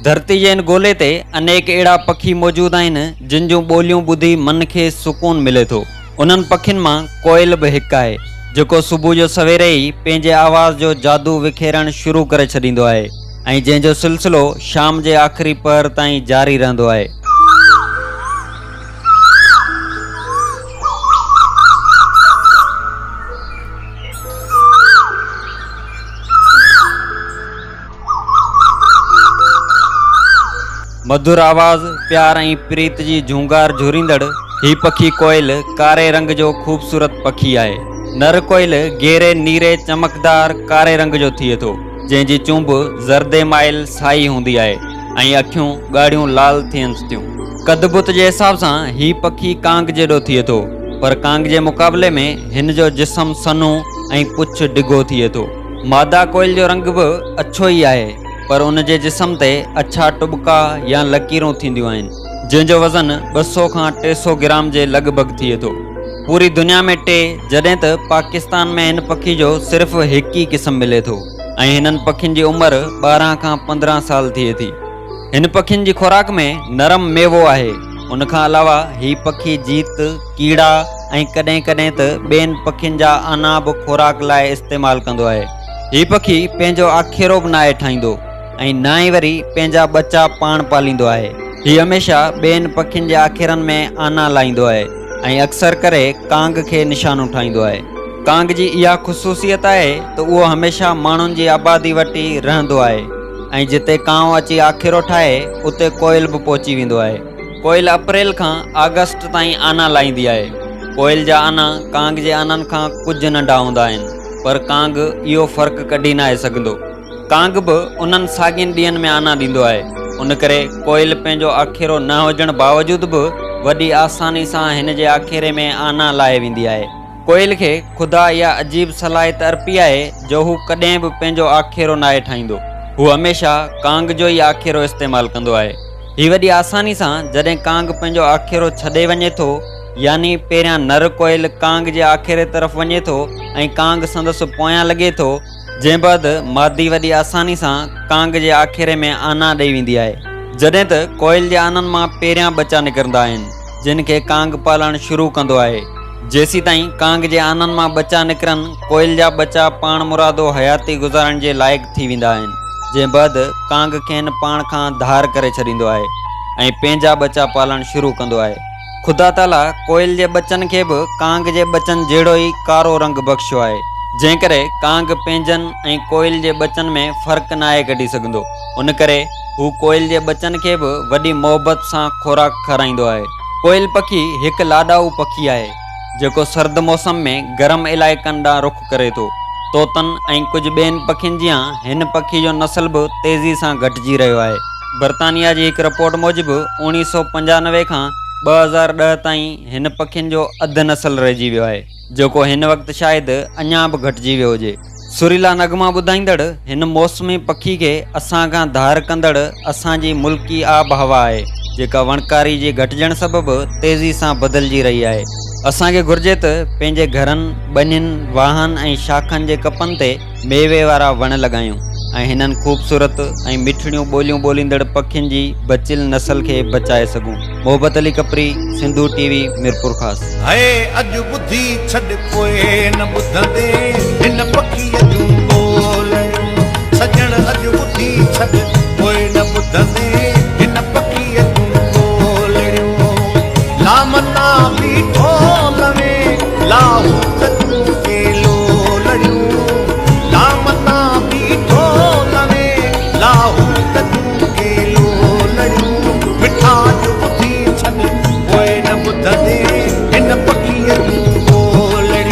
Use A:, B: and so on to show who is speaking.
A: ڌرتي جي هن گولي تي انيڪ اهڙا پکي موجود آهن، جن جون ٻوليون ٻڌي من کي سڪون ملي ٿو. انهن پکين مان ڪوئل به هڪ آهي، جيڪو صبح جو سويري ئي پنهنجي آواز جو جادو وکيرڻ شروع ڪري ڇڏيندو آهي ۽ جنهن جو سلسلو شام جي آخري پهر تائين جاري رهندو آهي. مڌر آواز، پيار ۽ پريت جي جهونگار جهوريندڙ هي پکي ڪوئل ڪاري رنگ جو خوبصورت پکي آهي. نر ڪوئل گيري نيري چمڪدار ڪاري رنگ جو ٿئي ٿو، جنهن جي چونب زردي مائل سائي هوندي آهي ۽ اکيون ڳاڙهيون لال ٿينس ٿيون. قد بت جي حساب سان هي پکي ڪانگ جيڏو ٿئي ٿو، پر ڪانگ جي مقابلي ۾ هن جو جسم سنهو ۽ پڇ ڊگهو ٿئي ٿو. ماده ڪوئل جو رنگ به اڇو ئي آهي، پر ان جي جسم تي اڇا ٽٻڪا يا لڪيرون ٿينديون آهن، جنهن جو وزن 200 کان 300 گرام جي لڳ ڀڳ ٿئي ٿو. پوري دنيا ۾ ٽي، جڏهن ته پاڪستان ۾ هن پکي جو صرف هڪ ئي قسم ملي ٿو ۽ هنن پکين جي عمر 12 کان 15 سال ٿئي ٿي. هن پکين جي خوراڪ ۾ نرم ميوو آهي. ان کان علاوه هي پکي جيت، ڪيڙا ۽ ڪڏهن ڪڏهن ته ٻين پکين جا آنا به خوراڪ لاء استعمال ڪندو آهي. هي پکي پنهنجو آکيرو به ناهي ٺاهيندو ۽ نه ئي وري پنهنجا ٻچا پاڻ پاليندو آهي. هي هميشه ٻين پکين جي آکيرن ۾ آنا لاهيندو آهي ۽ اڪثر ڪري ڪانگ کي نشانو ٺاهيندو آهي. ڪانگ جي اها خصوصيت آهي ته اهو هميشه ماڻهن جي آبادي وٽ ئي رهندو آهي ۽ جتي ڪانء اچي آکيرو ٺاهي اتي ڪوئل به پهچي ويندو آهي. ڪوئل اپريل کان آگسٽ تائين آنا لاهيندي آهي. ڪوئل جا آنا ڪانگ جي آنن کان ڪجهه ننڍا هوندا آهن، پر ڪانگ اهو فرق ڪڍي ناهي سگهندو. ڪانگ به انهن ساڳين ڏينهن ۾ آنا ڏيندو آهي. ان ڪري ڪوئل پنهنجو آکيرو نه هجڻ باوجود به وڏي آساني سان هن جي آکيري ۾ آنا لاهي ويندي آهي. ڪوئل کي خدا اها عجيب صلاحيت ارپي آهي جو هو ڪڏهن به پنهنجو آکيرو ناهي ٺاهيندو. هو هميشه ڪانگ جو ئي آکيرو استعمال ڪندو آهي. هي وڏي آساني سان جڏهن ڪانگ پنهنجو آکيرو ڇڏي وڃي ٿو يعني پهريان نر ڪوئل ڪانگ جي آکيري طرف وڃي ٿو ۽ ڪانگ سندس پويان لڳي ٿو جنهن بعد مادي وڏي آساني سان ڪانگ جي آکيري ۾ آنا ڏئي ويندي آهي جڏهن ته ڪوئل جي آنن مان پهريان ٻچا نڪرندا آهن جن کي ڪانگ پالڻ شروع ڪندو آهي جيسيتائين ڪانگ جي آنن مان ٻچا نڪرن، ڪوئل جا ٻچا پاڻمرادو حياتي گذارڻ جي لائق ٿي ويندا آهن، جنهن بعد ڪانگ کين پاڻ کان ڌار ڪري ڇڏيندو آهي ۽ پنهنجا ٻچا پالڻ شروع ڪندو آهي. خدا تعاليٰ ڪوئل جي ٻچن کي به ڪانگ جي ٻچن جهڙو ئي ڪارو رنگ بخشيو آهي، جنهن ڪري ڪانگ پنهنجن ۽ ڪوئل جي ٻچن ۾ فرق ناهي ڪڍي سگهندو، ان ڪري هو ڪوئل جي ٻچن کي به وڏي محبت سان خوراڪ کارائيندو آهي. ڪوئل پکي هڪ لاڏائو پکي آهي، جيڪو سرد موسم ۾ گرم علائقن ڏانهن رخ ڪري ٿو. طوطن ۽ ڪجهه ٻين پکين جيان هن پکي جو نسل به تيزي سان گهٽجي رهيو آهي. برطانيا جي هڪ رپورٽ موجب 1995 کان 2010 تائين هن پکين جو اڌ نسل رهجي ويو آهي، جيڪو هن وقت شايد اڃا به گهٽجي ويو هجي. سريلا نغما ٻڌائيندڙ هن موسمي پکي کي اسان کان ڌار ڪندڙ اسان جي ملڪي آب هوا آهي، جيڪا وڻڪاري جي گهٽجڻ سبب تيزي سان بدلجي رهي آهي. اسان کي گهرجي ته پنهنجي گهرن، ٻنين، واهن ۽ شاخن جي ڪپن تي ميوي وارا وڻ لڳايون ۽ هنن خوبصورت ۽ مٺڙيون ٻوليون ٻوليندڙ پکين جي بچيل نسل کي بچائي سگهون. Mohabbat Ali Kapri, Sindhu T V, Mirpurkhas.
B: هيء اڄ ٻڌي ڇڏ پوء نه ٻڌندين هن پکيء جون ٻولڙيون سڄڻ اڄ ٻڌي ڇڏ پوء نه ٻڌندين هن پکيء جون ٻولڙيون لام تان بيٺو لوين لاهوت.